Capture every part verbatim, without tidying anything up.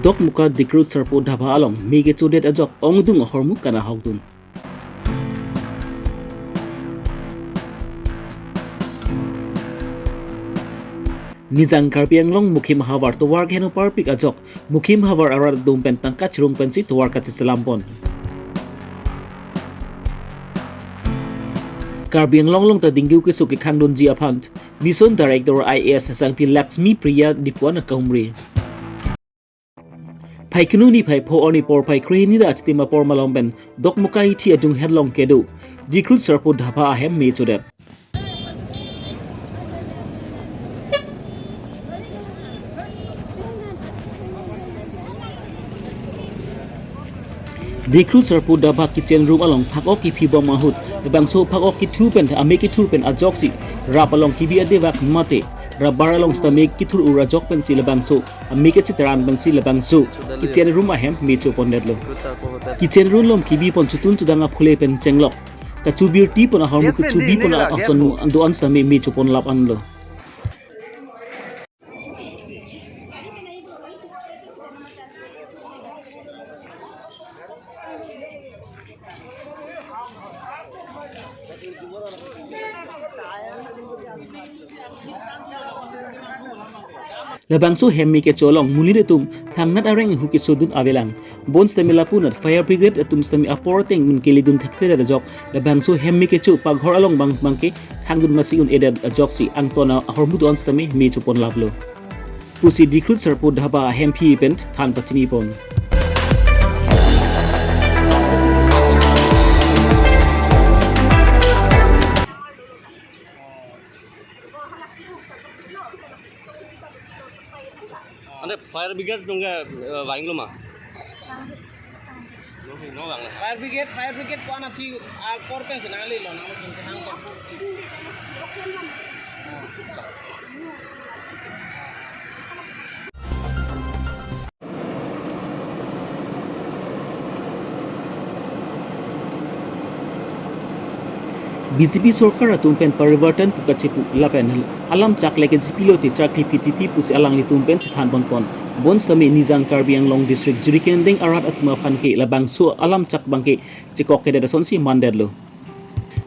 Dokmoka Dikhrut Sarpo Dhaba along me kechodet ajok ongdung ahormu kanahokdun. Nijang Karbi Anglong Mukhim Havar tovar keheno parpik ajok Mukhim Havar arat atum pen tangka chirung pensi tovar kacheselampon. Karbi Anglong along ta dinggiu keso kekhangdunji aphan Mission Director I A S Sangpi Lakshmi Priya Dipuan akumri. Phaikunu niphai pho arni porphai krehini ra achitim apor malom pen Dokmoka ithi adung henlong kedo Dikhrut Sarpo Dhaba ahem me chodet. Dikhrut Sarpo Dhaba kitchen room along phak-ok kiphibom ahut labangso phak-ok kithu pen ame kithur pen ajoksi rap along kibi adevak mate rubber along sitame kithur ur ajok pensi labangso ame kachitran pensi labangso kitchen room ahem me chopondetlo. Kitchen room along kibipon chutun chudang aphule pen chenglok kachubirtipon ahormu kachubipon ason do-an sitame me chopon lap anlo. Labangso hem me kecho along monit atum thangnat areng hu kesodun avelang. Bonsitame lapu anat fire brigade atum sitame apor ateng un keledun thekthedet ajok labangso hem me kecho paghor along bang bangke khangdun masi un-edet ajoksi angton ahormu do-an sitame me chopon laplo pusi Dikhrut Sarpo Dhaba ahemphi pen than pachinipon. Ante fire brigade nungga, eh, vanglo ma? No, no vanglo. Fire brigade, fire brigade ko-an aphi, ah, apor pensi nanglelo, nang kin ke hang ko. B J P sorkar atum pen parivartan pu kachepu lapen alam chak le ke G P lo te chak P T T pusi alanglitum pen chethan ponpon. Bonsitame Nijang Karbi Anglong District Jirikindeng arat atum aphan ke labangso alam chak bangke chekok kedet asonsi mandetlo.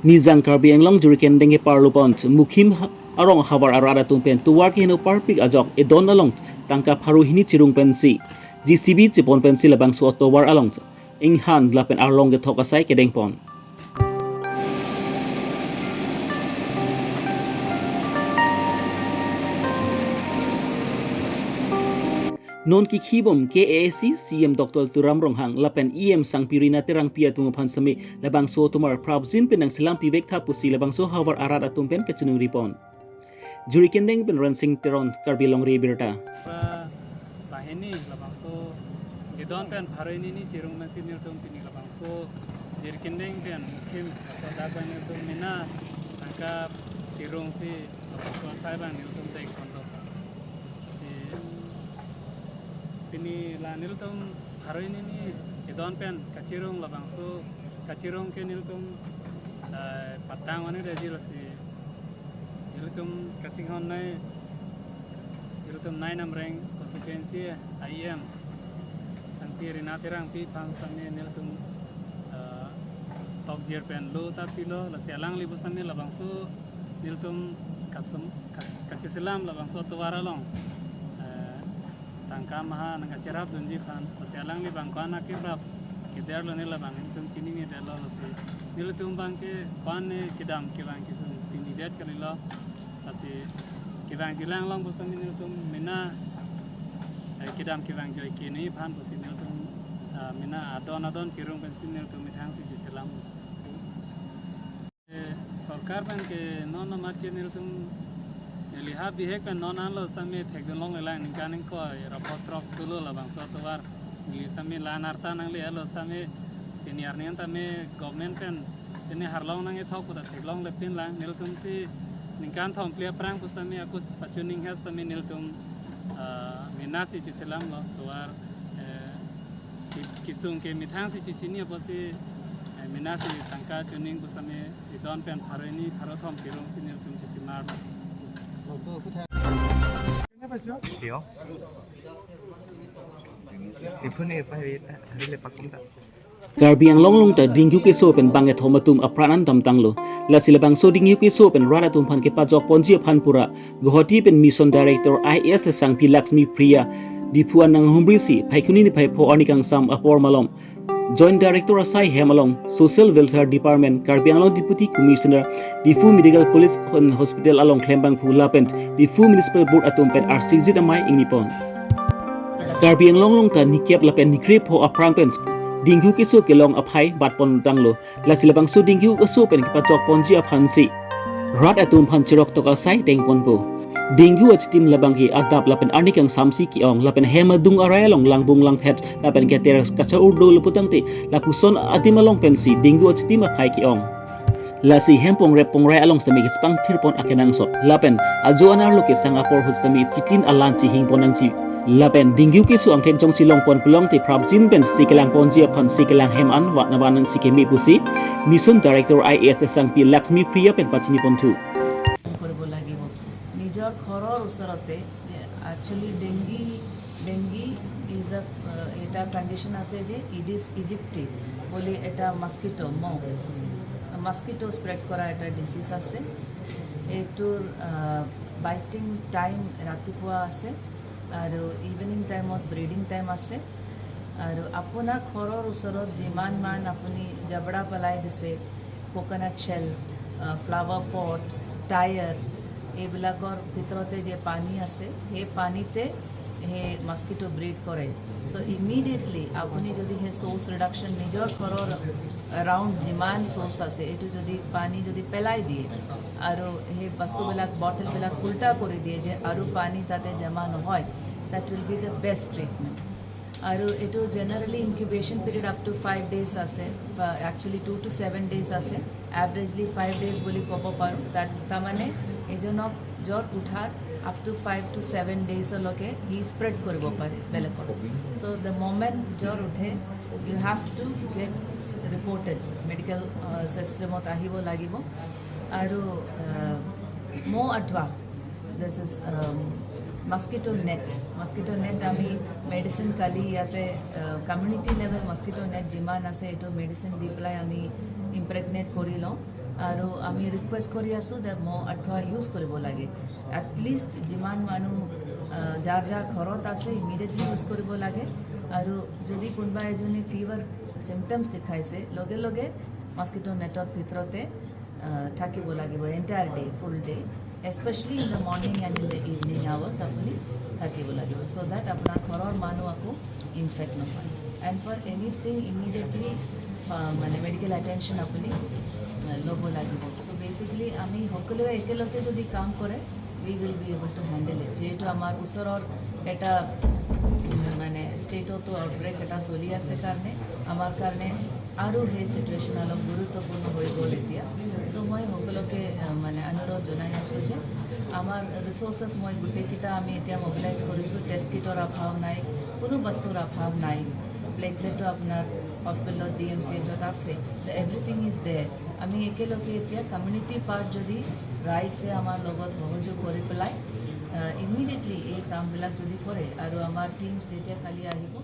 Nijang Karbi Anglong Jirikindeng ke parlo pon Mukhim ha-, arong havar arat atum pen tovar keheno parpik ajok edon along tangka pharo hini chirung pensi J C B chepon pensi labangso atovar along inghan lapen arlong kethok asai kedengpon. Non kikhibom K A A C C E M Doctor Tuliram Ronghang lapen E M Sangpi Rina Terangpi atum aphan sitame labangso atumar prapjin pen nangselam pivek tha pusi labangso havar arat atum pen kachiningri pon. Jirikindeng pen Rensing Teron, Karbi Longri Abirta. Ba-, banghini labangso edon pen pharo hini chirung pensi nelitum pini labangso Jirikindeng pen Mukhim, laso dak abang nelitum mena tangka chirungsi labangso asai abang nelitum dek ponlo. Si pini la nelitum pharo hini edon pen kachirung labangso kachirung ke nelitum, eh, patang mane daji lasi nelitum kachinghon nai, nelitum nai Namreng constituency E M Sangpi Rina Terangpi aphan sitame nelitum, eh, tokjir pen lo ta pilo, lasi alangli pusitame labangso nelitum kasem-, ka-, kacheselam labangso atovar along, eh, tangka maha nangkacherapdunji aphan, lasi alangli abang ko-an akerap kederlo ne labang nelitum chiningri detlo, lasi nelitum abangke ko-an ne kedam kevang kesung pinidet kalilo, lasi kevangjilang along pusitame nelitum mena, eh, kedam kevang joike ne aphan pusi nelitum, ah, mena adon adon chirung pensi nelitum methangsi cheselam. Eh, sorkar pen ke non amat ke nelitum neli ha bihek pen non anlo sitame thekdun longlelang, ningkan ingkoi ra pho throk dolo labangso atovar. Neli sitame la-an arta nangle-etlo sitame pini arni an tame government pen pini arlong nangkethok pu ta theklongle pinlang, nelitum si ningkan thom phli aphrang pusitame ako pachuning het sitame nelitum, ah, menasi cheselamlo tovar, eh, ki-, kesung ke methangsi chechini apotsi, eh, menasi tangka chuning pusitame edon pen pharo hini pharo thom chirungsi nelitum cheselamlo. Yo. Iphun ipai harile pakum ta. Karbi Anglong along ta dengue keso pen bangkethom atum apran an damtanglo. Lasi labangso dengue keso pen rat atum aphan kepajok ponji aphan pura Guwahati pen Mission Director I A S Sangpi Lakshmi Priya Diphu an nanghumrisi Phaikuni niphai pho arni kangsam apor malom Joint Director asai hem along Social Welfare Department, Karbi Anglong Deputy Commissioner, Diphu Medical College and Hospital along klembangphu lapen Diphu Municipal Board atum pen arsijit amei ingnipon. Karbi Anglong along ta nikep lapen nikre pho aphrang pen dengue keso kelong aphai batpon tanglo. Lasi labangso dengue keso pen kepajok ponji aphansi rat atum aphan chirok tok asai dengponpo. Dengue achitim labangke adap lapen arni kangsamsi ke-ong lapen hem adung arai along langbung langphet lapen keter kachar urdo lo putangte lapuson adim along pensi dengue achitim aphai ke-ong. Lasi hem pongrep pongrai along sitame kechepangthirpon akenangsot. Lapen ajo an arlo kesang apor ahut sitame chitin alan chihingpon nangji. Lapen dengue keso angthek jongsi longpon pulongte prapjin pensi kelang ponji aphansi kelang hem an vat navan nangsi keme pusi Mission Director I A S Sangpi Lakshmi Priya pen pachinipon thu. কৰিব লাগিব। নিজৰ ঘৰৰ ওচৰতে, actually dengue, dengue is a, আহ, এটা কণ্ডিশ্যন আছে যে ইডিছ ইজিপ্তি বুলি এটা মস্কিটো, মহ, মস্কিটো স্প্ৰেড কৰা এটা ডিজিজ আছে। এইটোৰ, আহ, বাইটিং টাইম ৰাতিপুৱা আছে আৰু ইভিনিং টাইমত ব্ৰিডিং টাইম আছে। আৰু আপোনাৰ ঘৰৰ ওচৰত যিমান মান আপুনি জাবৰা পেলাই দিছে, কোকোনাট শ্বেল, আহ, ফ্লাৱাৰ পট, টায়াৰ, এইবিলাকৰ ভিতৰতে যে পানী আছে, সেই পানীতে সেই মস্কিটো ব্ৰিড কৰে। চ' ইমিডিয়েটলি আপুনি যদি সেই চ'ৰ্চ ৰিডাকশ্যন, নিজৰ ঘৰৰ এৰাউণ্ড যিমান চ'ৰ্চ আছে, এইটো যদি পানী যদি পেলাই দিয়ে আৰু সেই বস্তুবিলাক, বটলবিলাক উল্টা কৰি দিয়ে যে আৰু পানী তাতে জমা নহয়, that will be the best treatment। আৰু এইটো generally incubation period up to five days আছে, actually two to seven days আছে, এভাৰেজলি ফাইভ ডেইজ বুলি ক'ব পাৰোঁ। তাত তাৰমানে এজনক জ্বৰ উঠাৰ up to five to seven ডেইজলৈকে সি স্প্ৰেড কৰিব পাৰে বেলেগক। চ' দ্য মমেণ্ট জ্বৰ উঠে, you have to get reported, medical চিষ্টেমত আহিব লাগিব। আৰু, আহ, মহ আঁঠুৱা, this is, um, mosquito net. Mosquito net আমি মেডিচিন কালি ইয়াতে, আহ, কমিউনিটি লেভেল মস্কিটো নেট যিমান আছে, এইটো মেডিচিন দি পেলাই আমি ইম্প্ৰেগনেট কৰি লওঁ। আৰু আমি ৰিকুৱেষ্ট কৰি আছোঁ যে মহ আঁঠুৱা ইউজ কৰিব লাগে। এটলিষ্ট যিমান মানুহ, আহ, যাৰ যাৰ ঘৰত আছে, ইমিডিয়েটলি ইউজ কৰিব লাগে। আৰু যদি কোনোবা এজনে ফিভাৰ চিমটমছ দেখাইছে, লগে লগে মস্কিটো নেটৰ ভিতৰতে, আহ, থাকিব লাগিব entire day, full day, especially in the morning and in the evening hours আপুনি থাকিব লাগিব, চ' দেট আপোনাৰ ঘৰৰ মানুহ আকৌ ইনফেক্ট নহয়। এণ্ড ফৰ এনিথিং ইমিডিয়েটলি, আহ, মানে মেডিকেল এটেনশ্যন আপুনি, আহ, ল'ব লাগিব। চ' বেচিকেলি আমি সকলোৱে একেলগে যদি কাম কৰে, we will be able to handle it। যিহেতু আমাৰ ওচৰৰ এটা, উম, মানে ষ্টেটতো আউটব্ৰেক এটা চলি আছে কাৰণে আমাৰ কাৰণে আৰু সেই চিটুৱেশ্যন অলপ গুৰুত্বপূৰ্ণ হৈ গ'ল এতিয়া। চ' মই সকলোকে, আহ, মানে অনুৰোধ জনাই আছোঁ যে আমাৰ ৰিচ'ৰ্চেছ মই গোটেইকেইটা আমি এতিয়া মবিলাইজ কৰিছোঁ। টেষ্ট কিটৰ অভাৱ নাই, কোনো বস্তুৰ অভাৱ নাই। প্লেটলেটো আপোনাৰ হস্পিটেলত, ডি এম চি এইচত আছে, the everything is there। আমি একেলগে এতিয়া কমিউনিটি পাৰ্ট যদি ৰাইজে আমাৰ লগত সহযোগ কৰি পেলাই, আহ, ইমিডিয়েটলি এই কামবিলাক যদি কৰে আৰু আমাৰ টিমছ যেতিয়া কালি আহিব,